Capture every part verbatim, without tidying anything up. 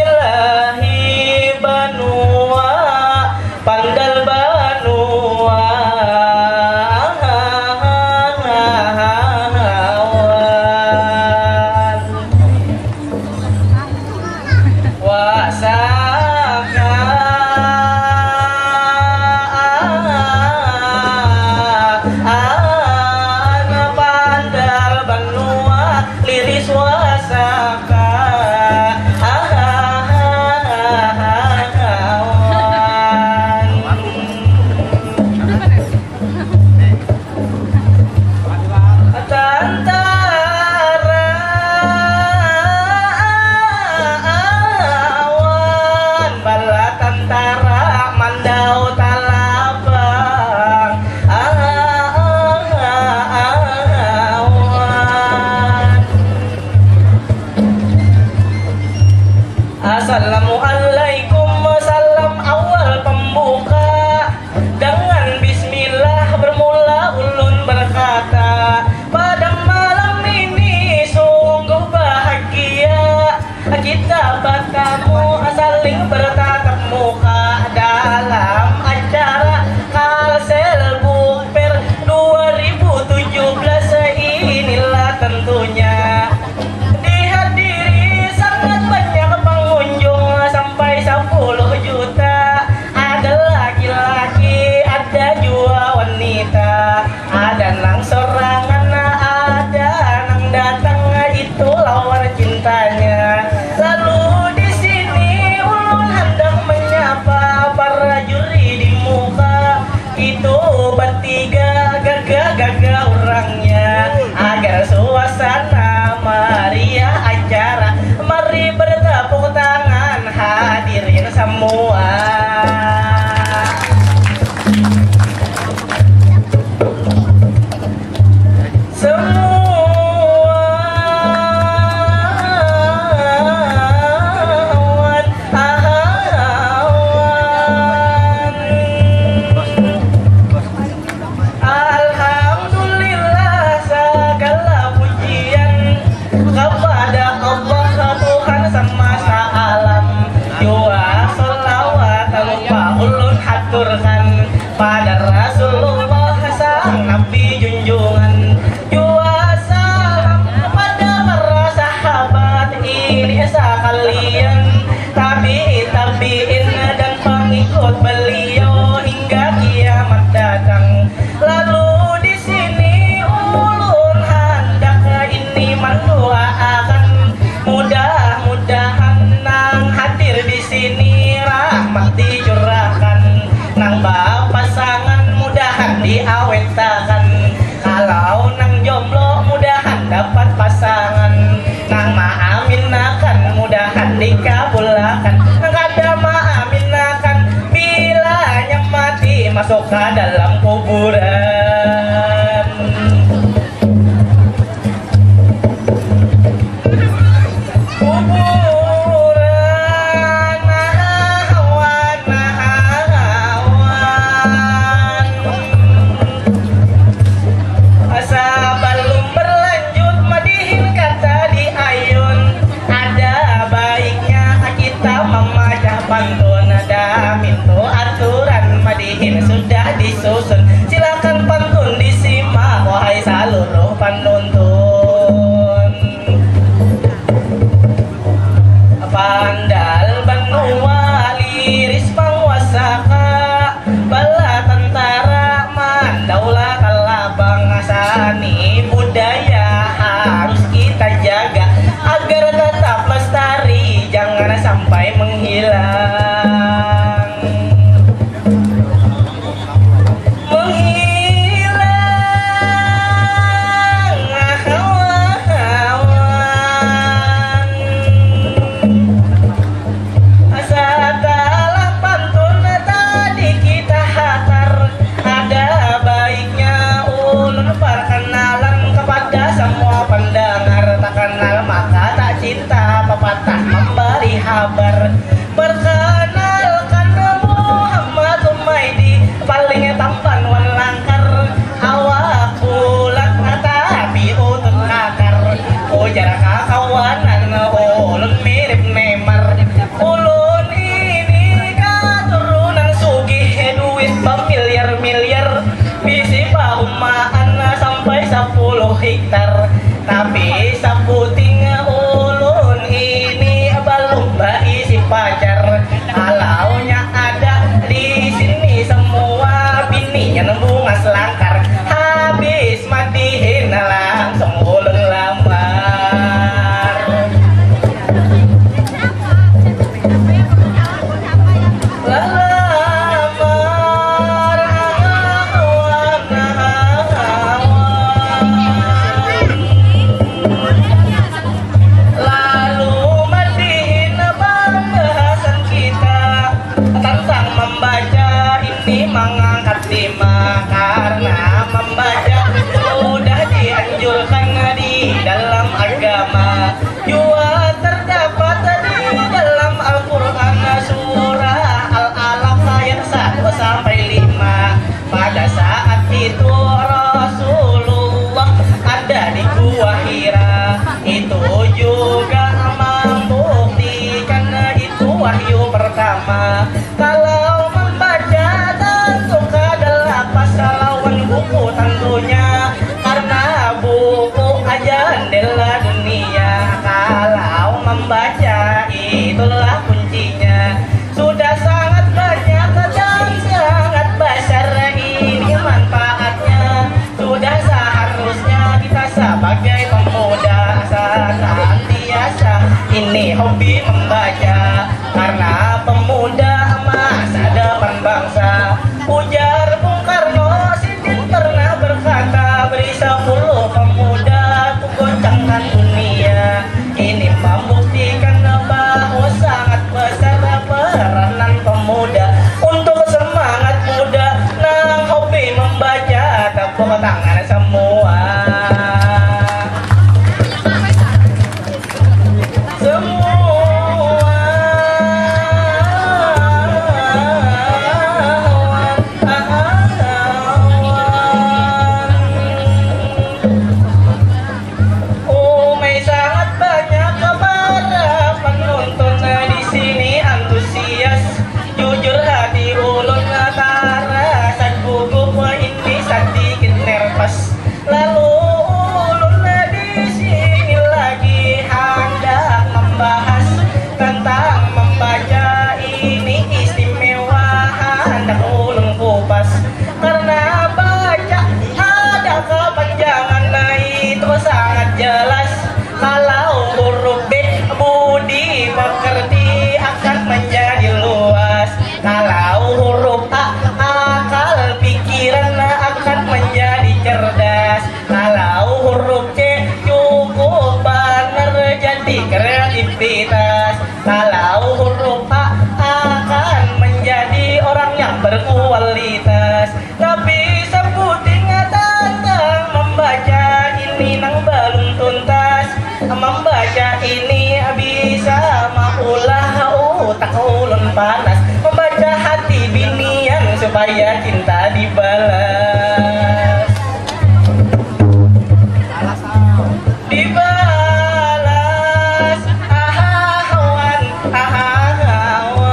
Ilahi banua, pandal banua. Wasaka, ana pandal banua, liris wasaka. Tantara awan, bala tantara mandau talabang awan. Assalamualaikum, salam awal pembuka. Dengan bismillah bermula ulun berkata, pada malam ini sungguh bahagia kita bertamu saling bertatap muka dalam acara Kalsel Book Fair dua ribu tujuh belas inilah tentunya. Dihadiri sangat banyak pengunjung sampai sepuluh juta. Ada laki-laki, ada jua wanita. Ada nang sorangan, ada nang datang, itu lawan cintanya. Lalu di sini ulun handak menyapa para juri di muka. Itu bertiga gagah-gagah urangnya. Agar suasana meriah acara, mari bertepuk tangan hadirin semua. Semua awan. Alhamdulillah, segala pujian kepada Allah, Tuhan semesta alam. Jua salawat lupa ulun haturkan pada Rasulullah, sang Nabi junjungan. Jua salam kepada para sahabat ini sekalian, tabi'in, tabi'in, dan pengikut beliau hingga kiamat datang. Lalu di sini ulun handak ini mendoakan, mudah-mudahan nang hadir di sini rahmat dicurahkan, nang bapasangan mudahan diawetakan, kalau nang jomblo mudahan dapat pasangan, nang maaminakan mudahan dikabulakan, nang kada maaminakan bilanya mati masuk ka dalam kuburan. Kuburan hawan, hawan. Sabalum berlanjut madihin kata di ayun, ada baiknya kita mamacah pantun. Ada mintu aturan madihin sudah disusun. Silakan pantun disimak, wahai saluruh panuntun. Pandal banua liris panguasaka, bala tantara mandaulat talabang. Sani budaya harus kita jaga agar tetap lestari, jangan sampai menghilang. Menghilang awan. Setelah Kakawanan ulun mirip Neymar. Ulun ini katurunan sugih, duit bamiliar-miliar, bisi pahumaan sampai sapuluh hektar. Tapi sabuting ulun ini balum baisi pacar. Kalaunya ada di sini, semua binian bungas langkar. Habis madihin langsung ulun lamar. Lalamar awan-awan. Lalu madihin pambahasan kita tentang membaca ini mengangkat tema, karena membaca sudah dianjurkan di dalam agama. Jua terdapat di dalam Al-Quran surah Al-Alaq ayat satu sampai lima. Pada saat itu Rasulullah ada di Gua Hira. Itu juga membuktikan itu wahyu pertama. Kalau membaca tentu kada lapas lawan buku tentunya, karena buku jendela dunia. Kalau membaca itulah kuncinya. Sudah sangat banyak dan sangat besar ini manfaatnya. Sudah seharusnya kita sebagai pemuda senantiasa ini hobi membaca, karena pemuda masa depan bangsa. Ujar Bung Karno, sidin pernah berkata, beri sepuluh pemuda ku goncangkan dunia. Ini membuktikan bahwa sangat besar peranan pemuda untuk semangat muda nang hobi membaca. Tepuk tangan semua. Semua. Umai sangat banyak para penonton di sini antusias. Jujur hati ulun tarasa gugup ini, sadikit nervous. Lalu ulun di sini lagi handak membahas tentang membaca ini istimewa, handak ulun kupas. Karena baca ada kepanjangan, nah itu sangat jelas. Kalau huruf B budi pekerti akan menjadi luas. Kalau huruf A akal pikiran akan menjadi cerdas. Kalau huruf C cukup banar jadi kreativitas. Kalau huruf A akan menjadi orang yang berkualitas. Tapi sebuting tentang membaca ini nang belum tuntas. Membaca ini bisa maulah utak ulun panas. Membaca hati binian supaya cinta dibalas. Dibalas, ahahawan, ahahawan.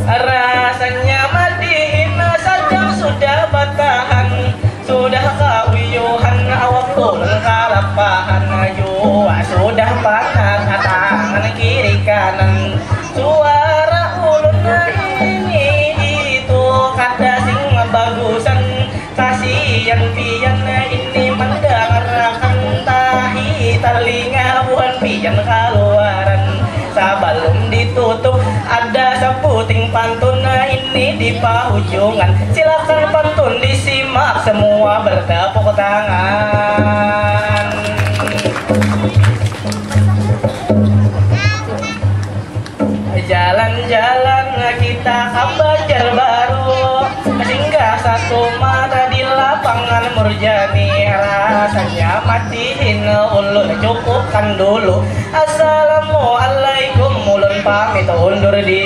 Rasanya madihin sadang sudah batahan, sudah kauyuhan awak ulun kalapahan, jua sudah panas tangan kiri kanan. Suara ulun ini itu kada sing bagusan. Kasian pian ini mandangarakan, tahi talinga buhan pian kaluaran. Sabalum ditutup ada sabuting pantun ini di pahujungan. Silakan pantun disimak semua bertepuk tangan. Jalan-jalan kita ka Banjarbaru, singgah satu mata di lapangan Murjani. Rasanya madihin ulun cukupkan dulu. Assalamualaikum, ulun pamit undur diri.